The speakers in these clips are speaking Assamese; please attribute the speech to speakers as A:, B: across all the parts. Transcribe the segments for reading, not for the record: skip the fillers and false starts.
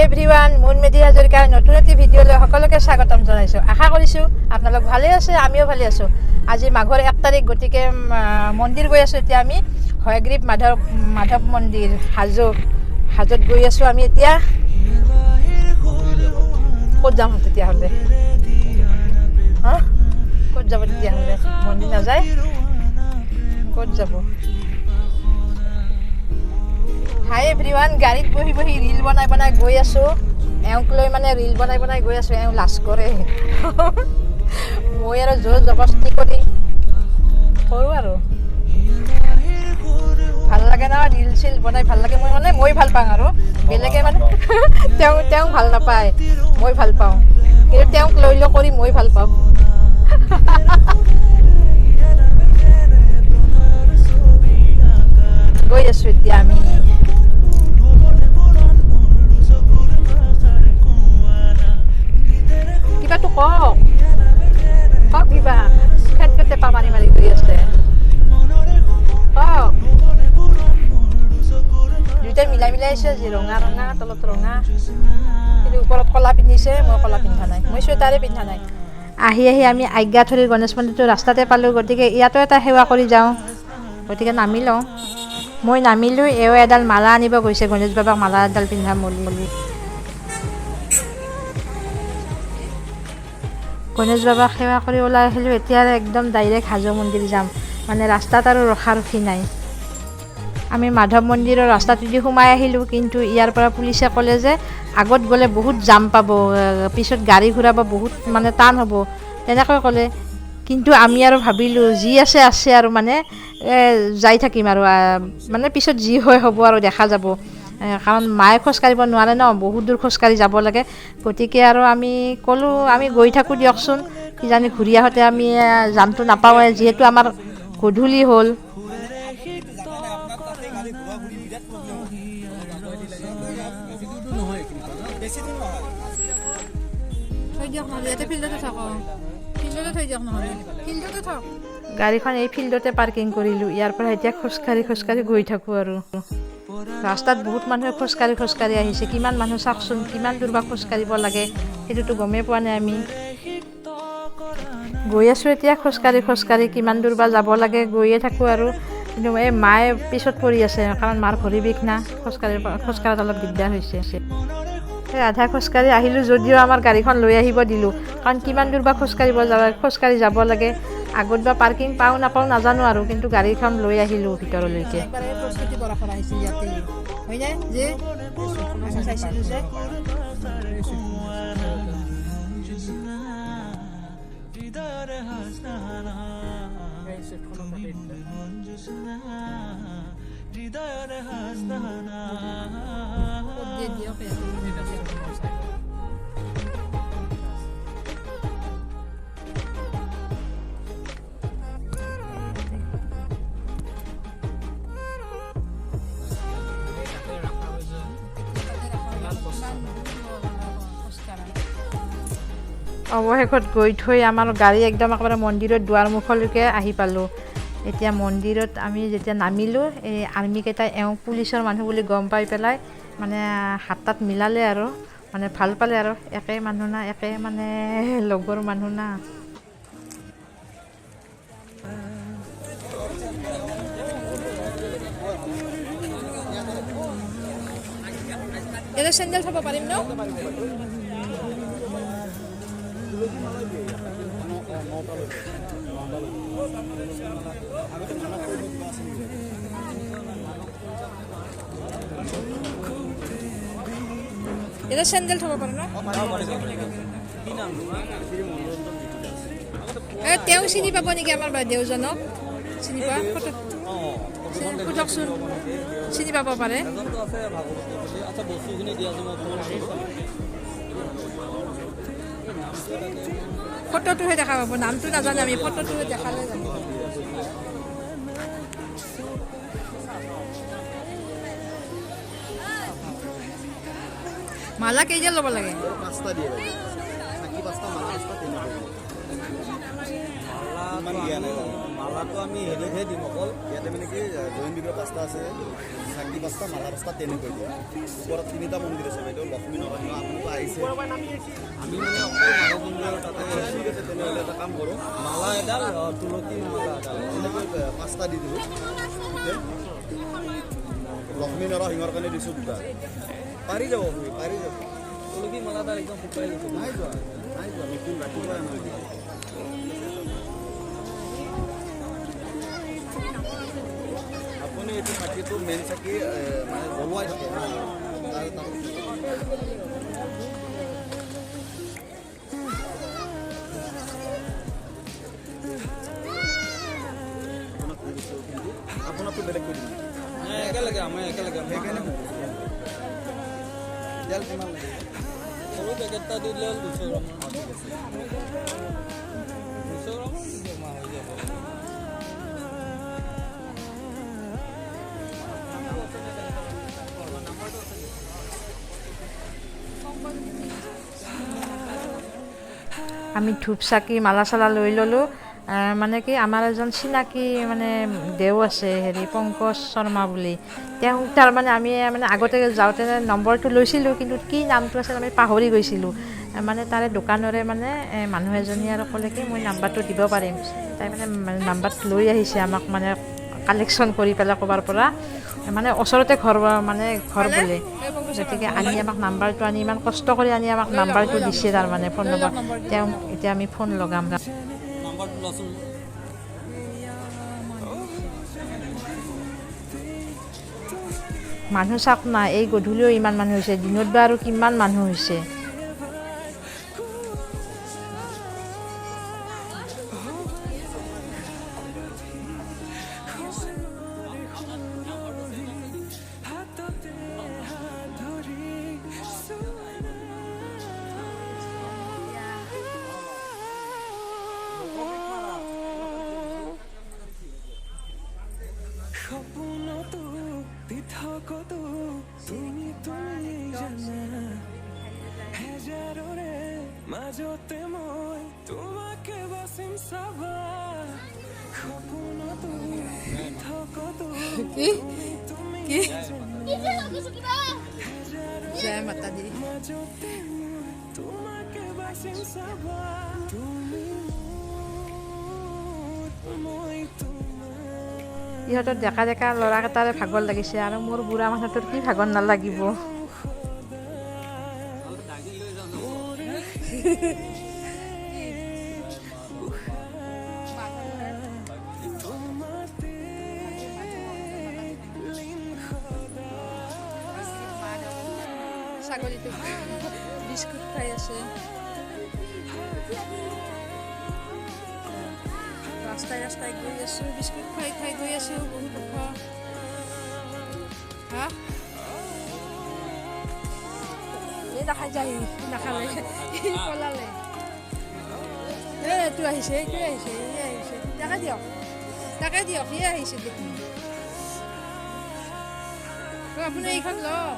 A: এভৰিৱান, মুন মেধি হাজৰিকাৰ নতুন এটি ভিডিঅ'লৈ সকলোকে স্বাগতম জনাইছোঁ। আশা কৰিছোঁ আপোনালোক ভালে আছে, আমিও ভালে আছোঁ। আজি মাঘৰ 1 তাৰিখ, গতিকে মন্দিৰ গৈ আছোঁ এতিয়া আমি। হয়গ্ৰীৱ মাধৱ মাধৱ মন্দিৰ হাজোত গৈ আছোঁ আমি এতিয়া। ক'ত যাম তেতিয়াহ'লে? হা, ক'ত যাব তেতিয়াহ'লে? মন্দিৰ নাযায়, ক'ত যাব? হাই এভৰিৱান, গাড়ীত বহি বহি ৰিল বনাই বনাই গৈ আছোঁ। এওঁক লৈ মানে ৰিল বনাই বনাই গৈ আছোঁ। এওঁ লাজ কৰে, মই আৰু জোৰ জবস্তি কৰি কৰোঁ আৰু। ভাল লাগে ন ৰিল চিল বনাই, ভাল লাগে। মই মানে মই ভাল পাওঁ আৰু বেলেগে মানে তেওঁ তেওঁ ভাল নাপায়, মই ভাল পাওঁ। কিন্তু তেওঁক লৈ লৈ কৰি মই ভাল পাওঁ। গৈ আছোঁ এতিয়া আমি। কিবাটো কওক, কওক কিবা। খেত টেপা মাৰি মাৰি গৈ আছে, কওক। দুয়োটাই মিলাই মিলাই আহিছে আজি, ৰঙা ৰঙা, তলত ৰঙা, কিন্তু ওপৰত ক'লা পিন্ধিছে। মই ক'লা পিন্ধা নাই, মই চুৱেটাৰে পিন্ধা নাই। আহি আহি আমি আজ্ঞাথৰিৰ গণেশ মন্দিৰটো ৰাস্তাতে পালোঁ, গতিকে ইয়াতো এটা সেৱা কৰি যাওঁ। গতিকে নামি লওঁ। মই নামিলোঁ, এওঁ এডাল মালা আনিব গৈছে, গণেশ বাবাক মালা এডাল পিন্ধাম বুলি। গণেশ বাবাক সেৱা কৰি ওলাই আহিলোঁ। এতিয়া একদম ডাইৰেক্ট হাজো মন্দিৰ যাম, মানে ৰাস্তাত আৰু ৰখাৰখি নাই। আমি মাধৱ মন্দিৰৰ ৰাস্তাটোদি সোমাই আহিলোঁ, কিন্তু ইয়াৰ পৰা পুলিচে ক'লে যে আগত গ'লে বহুত জাম পাব, পিছত গাড়ী ঘূৰাব বহুত মানে টান হ'ব, তেনেকৈ ক'লে। কিন্তু আমি আৰু ভাবিলোঁ যি আছে আছে আৰু, মানে যাই থাকিম আৰু, মানে পিছত যি হয় হ'ব আৰু, দেখা যাব। কাৰণ মায়ে খোজকাঢ়িব নোৱাৰে ন, বহুত দূৰ খোজকাঢ়ি যাব লাগে। গতিকে আৰু আমি ক'লোঁ আমি গৈ থাকোঁ দিয়কচোন, কিজানি ঘূৰি আহোঁতে আমি জামটো নাপাওঁৱে, যিহেতু আমাৰ গধূলি হ'ল। গাড়ীখন এই ফিল্ডতে পাৰ্কিং কৰিলোঁ। ইয়াৰ পৰা এতিয়া খোজকাঢ়ি খোজকাঢ়ি গৈ থাকোঁ আৰু। ৰাস্তাত বহুত মানুহে খোজকাঢ়ি খোজকাঢ়ি আহিছে। কিমান মানুহ চাওকচোন, কিমান দূৰ বা খোজকাঢ়িব লাগে সেইটোতো গমেই পোৱা নাই। আমি গৈ আছোঁ এতিয়া খোজকাঢ়ি খোজকাঢ়ি, কিমান দূৰ বা যাব লাগে গৈয়ে থাকোঁ আৰু। কিন্তু এই মায়ে পিছত পৰি আছে, কাৰণ মাৰ ভৰি বিষ না, খোজকাঢ়ি খোজকঢ়াত অলপ দিগদাৰ হৈছে। সেই আধা খোজকাঢ়ি আহিলোঁ যদিও আমাৰ গাড়ীখন লৈ আহিব দিলোঁ, কাৰণ কিমান দূৰ বা খোজকাঢ়িব যাব, খোজকাঢ়ি যাব লাগে। আগত বা পাৰ্কিং পাওঁ নাপাওঁ নাজানো আৰু, কিন্তু গাড়ীখন লৈ আহিলোঁ ভিতৰলৈকে। অৱশেষত গৈ থৈ আমাৰ গাড়ী একদম একেবাৰে মন্দিৰৰ দুৱাৰমুখলৈকে আহি পালোঁ। এতিয়া মন্দিৰত আমি যেতিয়া নামিলোঁ, এই আৰ্মিকেইটাই এওঁ পুলিচৰ মানুহ বুলি গম পাই পেলাই মানে হাত তাত মিলালে আৰু, মানে ভাল পালে আৰু, একে মানুহ না, একে মানে লগৰ মানুহ না। ইয়াতে চেণ্ডেল থ'ব পাৰিম ন? এটা চেণ্ডেল থ'ব পাৰো ন? তেওঁ চিনি পাব নেকি আমাৰ বাইদেউজনক? চিনি পোৱা সোধকচোন, চিনি পাব পাৰে। ফটোটোহে দেখা পাব, নামটো নাজানো আমি, ফটোটোহে দেখালে জানিব। মালা কেইটা ল'ব লাগে?
B: মালাটো আমি হেৰিতহে দিম অকল।
C: ইয়াতে মানে কি জৈন বিগ্ৰহ পাঁচটা আছে, চাকি পাঁচটা, মালা পাঁচটা, তেনেকৈ দিয়ে। ওপৰত তিনিটা মন্দিৰ আছে বাইদেউ, লক্ষ্মী নৰসিংহ। আপুনিতো আহিছে।
B: আমি মানে অকল মাধৱ মন্দিৰৰ তাতে।
C: ঠিক আছে, তেনেহ'লে এটা কাম কৰোঁ,
B: মালা এডাল, তুলসী মালা এডাল,
C: তেনেকৈ পাঁচটা দি দিলোঁ। লক্ষ্মী নৰসিংহৰ কাৰণে দিছোঁ দুটা। পাৰি যাব আপুনি, পাৰি যাব।
B: তুলসী মালাডাল একদম শুকাই গৈছে।
C: নাই যোৱা, নাই যোৱা, নতুন ৰাতিপুৱাই অনা হৈছে। আপুনি এইটো চাকিটো মেইন চাকি মানে জ্বলোৱাই থাকে। আপোনাক কৈ দিছোঁ, কিন্তু আপোনাকতো বেলেগ কৈ দিম।
B: একেলগে, আমাৰ একেলগে।
C: সেইকাৰণে তেল কিমান লাগিব?
B: সৰু পেকেট এটা দি দিলে হ'ল, 200 গ্ৰামৰ।
C: ঠিক আছে।
B: 200 গ্ৰামৰ জমা হৈ যাব।
A: আমি ধূপ চাকি মালা চালা লৈ ল'লোঁ। মানে কি, আমাৰ এজন চিনাকি মানে দেও আছে, হেৰি পংকজ শৰ্মা বুলি। তেওঁ তাৰমানে আমি মানে আগতে যাওঁতে নম্বৰটো লৈছিলোঁ, কিন্তু কি নামটো আছিল আমি পাহৰি গৈছিলোঁ। মানে তাৰে দোকানৰে মানে মানুহ এজনী আৰু ক'লে কি মই নাম্বাৰটো দিব পাৰিম। তাই মানে নাম্বাৰটো লৈ আহিছে আমাক, মানে কালেকশ্যন কৰি পেলাই ক'ৰবাৰ পৰা, মানে ওচৰতে ঘৰ, মানে ঘৰ বোলে। গতিকে আনি আমাক নাম্বাৰটো আনি, ইমান কষ্ট কৰি আনি আমাক নাম্বাৰটো দিছে, তাৰমানে ফোন নম্বৰ। তেওঁ এতিয়া আমি ফোন লগাম।
B: নাম্বাৰটো লচোন।
A: মানুহ চাওক না, এই গধূলিও ইমান মানুহ হৈছে, দিনত বা আৰু কিমান মানুহ হৈছে।
D: সপোনতো পৃথকতো তুমি তুমি জানা, হেজাৰৰে মাজতে মই তোমাকে বাচিম চাবা। সপোনতো পৃথকতো
A: কি
D: তুমি
A: কি
D: হেজাৰৰে
A: জয় মাতা দি।
D: মাজতে মই তোমাকে বাচিম চাবা। তুমি মোৰ, মই তোমাৰ।
A: ইহঁতৰ ডেকা ডেকা ল'ৰাকেইটাৰে ভাগৰ লাগিছে আৰু মোৰ বুঢ়া মানুহটোৰ কি ভাগৰ নালাগিব?
B: দাঙি লৈ যাওঁ।
D: তোমাতে লীন
A: ছাগলীটো বিস্কুট খাই আছে। ৰাস্তাই ৰাস্তাই গৈ আছোঁ, বিস্কুট খুৱাই খুৱাই গৈ আছোঁ। বহুত ওখ। হা, এই নাখাই যায়, নাখালে পলালে। এই এইটো আহিছে, এইটো আহিছে, এই আহিছে। তাকে দিয়ক, তাকে দিয়ক, সি আহিছে দেখোন। আপুনি এইখন লওক।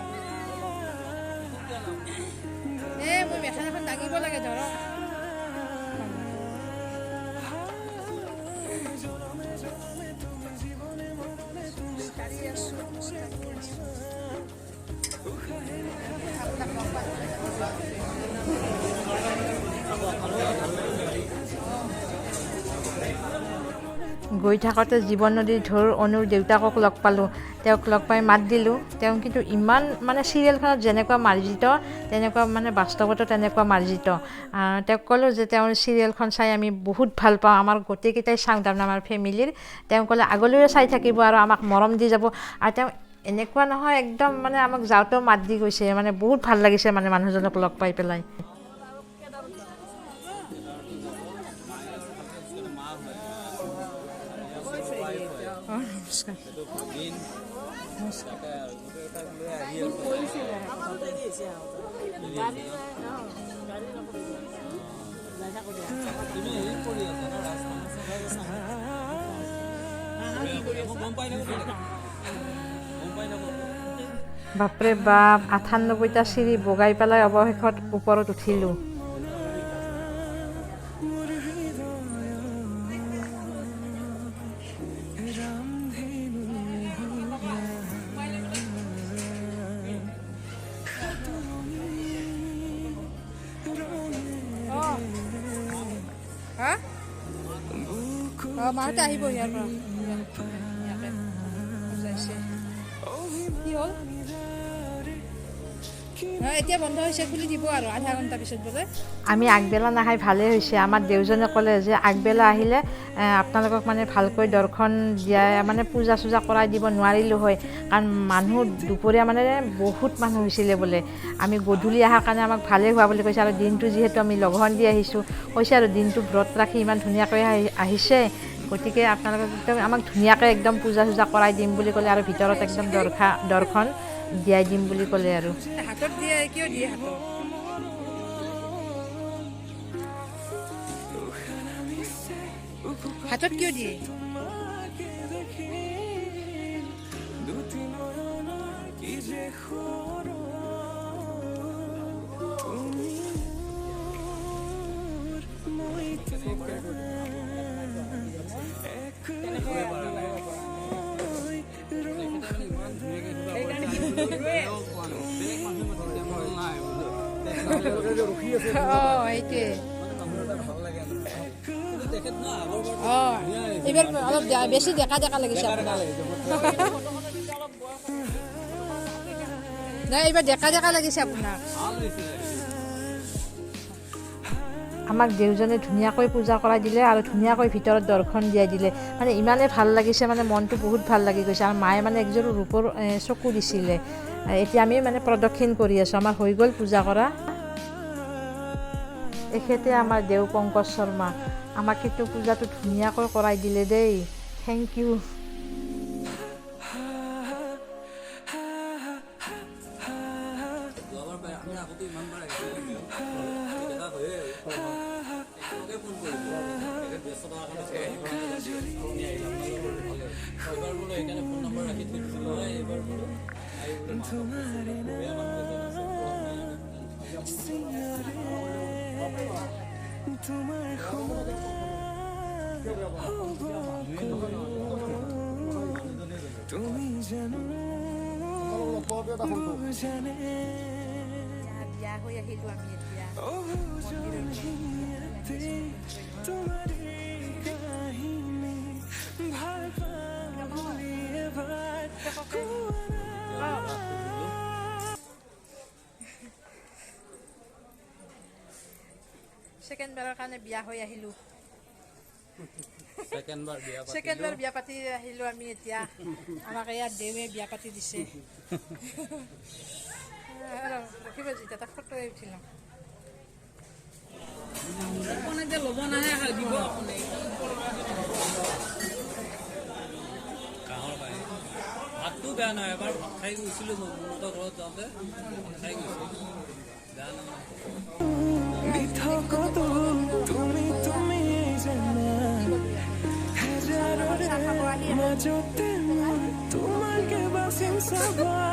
A: এ মই মেখেলাখন দাঙিব লাগে, ধৰক। খোজকাঢ়ি আছোঁ, খোজকাঢ়ি আছোঁ। আপোনাক লগ পালোঁ। গৈ থাকোঁতে জীৱন নদীৰ ঢৌৰ অনুৰ দেউতাকক লগ পালোঁ। তেওঁক লগ পাই মাত দিলোঁ। তেওঁ কিন্তু ইমান মানে চিৰিয়েলখনত যেনেকুৱা মাৰ্জিত, তেনেকুৱা মানে বাস্তৱতো তেনেকুৱা মাৰ্জিত। তেওঁক ক'লোঁ যে তেওঁৰ চিৰিয়েলখন চাই আমি বহুত ভাল পাওঁ, আমাৰ গোটেইকেইটাই চাওঁ, তাৰমানে আমাৰ ফেমিলিৰ। তেওঁ ক'লে আগলৈও চাই থাকিব আৰু আমাক মৰম দি যাব। আৰু তেওঁ এনেকুৱা নহয়, একদম মানে আমাক যাওঁতেও মাত দি গৈছে। মানে বহুত ভাল লাগিছে মানে মানুহজনক লগ পাই পেলাই। অঁ, নমস্কাৰ।
B: তুমি হেৰি কৰি আছা ন, ৰাজস্থান? মই গম পাই থাকোঁ, গম পাই থাকোঁ।
A: বাপৰে বাপ, 98টা চিৰি বগাই পেলাই অৱশেষত ওপৰত উঠিলোঁ।
D: মোৰ হৃদয়।
A: মাহঁতে আহিব ইয়াৰ পৰা ধুনীয়াকৈ সজাইছে। কি হ'ল? এতিয়া বন্ধ হৈছে, খুলি দিব আৰু আধা ঘণ্টা পিছত বোলে। আমি আগবেলা নাখাই ভালেই হৈছে। আমাৰ দেউজনে ক'লে যে আগবেলা আহিলে আপোনালোকক মানে ভালকৈ দৰ্শন দিয়া মানে পূজা চূজা কৰাই দিব নোৱাৰিলোঁ হয়, কাৰণ মানুহ দুপৰীয়া মানে বহুত মানুহ হৈছিলে বোলে। আমি গধূলি অহাৰ কাৰণে আমাক ভালেই হোৱা বুলি কৈছে। আৰু দিনটো যিহেতু আমি লঘোণ দি আহিছোঁ কৈছে, আৰু দিনটো ব্ৰত ৰাখি ইমান ধুনীয়াকৈ আহিছে, গতিকে আপোনালোকক একদম আমাক ধুনীয়াকৈ একদম পূজা চূজা কৰাই দিম বুলি ক'লে। আৰু ভিতৰত একদম দৰ্শন দিয়াই দিম বুলি ক'লে। আৰু হাতত দিয়ে কিয় দিয়ে হাতত? হাতত কিয় দিয়ে? এইবাৰ অলপ বেছি ডেকা ডেকা লাগিছে। নাই, এইবাৰ ডেকা ডেকা লাগিছে আপোনাক। আমাক দেউজনে ধুনীয়াকৈ পূজা কৰাই দিলে আৰু ধুনীয়াকৈ ভিতৰত দৰ্শন দিয়াই দিলে। মানে ইমানেই ভাল লাগিছে, মানে মনটো বহুত ভাল লাগি গৈছে। আৰু মায়ে মানে একযোৰ ৰূপৰ চকু দিছিলে। এতিয়া আমি মানে প্ৰদক্ষিণ কৰি আছোঁ, আমাৰ হৈ গ'ল পূজা কৰা। এখেতে আমাৰ দেউ পংকজ শৰ্মা, আমাক কিন্তু পূজাটো ধুনীয়াকৈ কৰাই দিলে দেই, thank U. বিয়া হৈ আহিলোঁ আমি এতিয়া। ছেকেণ্ড বাৰৰ কাৰণে বিয়া হৈ আহিলোঁ। ছেকেণ্ড বাৰ বিয়া পাতি আহিলোঁ আমি এতিয়া। আমাক ইয়াত দেৱে বিয়া পাতি দিছে। ৰখিব যেতিয়া তাক ফটোৱে উঠিলাম।
B: ভাতটো বেয়া নহয়, এবাৰ ভাত খাই গৈছিলোঁ মই মোনহঁতৰ ঘৰত যাওঁতে ভাত খাই গৈছিলোঁ, বেয়া নহয়।
D: তুমি তুমি জানা হাজাৰৰে মাজতে মই তোমাকে বাচিম চাবা।